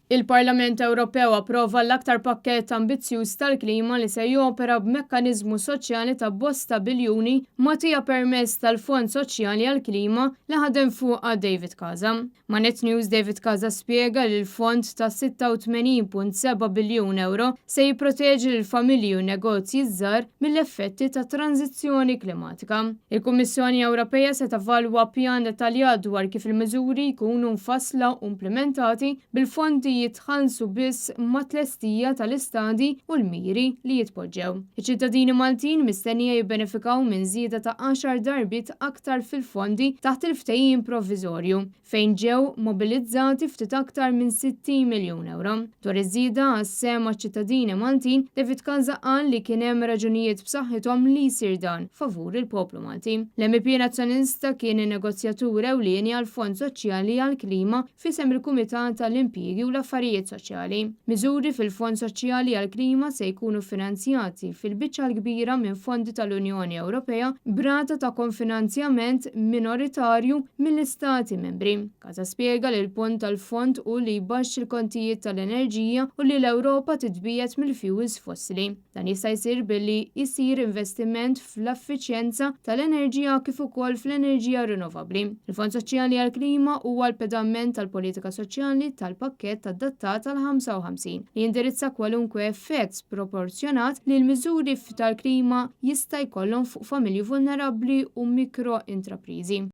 Il-Parlament Ewropew approva l-aktar pakkett ambizzjuż tal-klima li se jopera b'mekkaniżmu soċjali ta' bosta biljuni mogħtija permezz tal-Fond Soċjali għall-Klima li ħadem fuqha David Casa. Ma' Net News David Casa spjega li l-fond ta' 86.7 biljun ewro se jipproteġi lill-familji u negozji żgħar mill-effetti tat-tranżizzjoni klimatika. Il-Kummissjoni Ewropea se tevalwa pjan dettaljat dwar kif il-miżuri jkunu mfassla u implimentati bil-fondi jitħallsu biss mat-tlestija tal-istadji u l-miri li jitpoġġew. Iċ-ċittadini Maltin mistennija jibbenefikaw minn żieda ta' għaxar darbiet aktar fil-fondi taħt il-ftehim provviżorju, fejn ġew mobilizzati ftit aktar minn 60 miljun ewro. Dwar iż-żieda għas-sehem għaċ-ċittadini Maltin, David Casa qal li kien hemm raġunijiet b'saħħithom li jsir dan favur il-poplu Malti. L-MEP Nazzjonalista kien in-negozjatur ewlieni għall-Fond Soċjali għall-Klima f'isem il-Kumitat għall-Impjiegi u l-Affarijiet Soċjali. Miżuri fil-Fond Soċjali għall-Klima se jkunu ffinanzjati fil-biċċa l-kbira minn fondi tal-Unjoni Ewropea b'rata ta' konfinanzjament minoritarju mill-Istati Membri. Casa spjega li l-punt tal-fond hu li jbaxxi l-kontijiet tal-enerġija u li l-Ewropa titbiegħed mill-fjuwils fossili. Dan jista' jsir billi jsir investiment fl-affiċjenza tal-enerġija kif ukoll fl-enerġija rinnovabbli. Il-Fond Soċjali għall-Klima huwa l-pedament tal-politika soċjali tal-pakkett adattat għall-55 li jindirizza kwalunkwe effett sproporzjonat li l-miżuri tal-klima jista' jkollhom fuq familji vulnerabbli u mikrointrapriżi.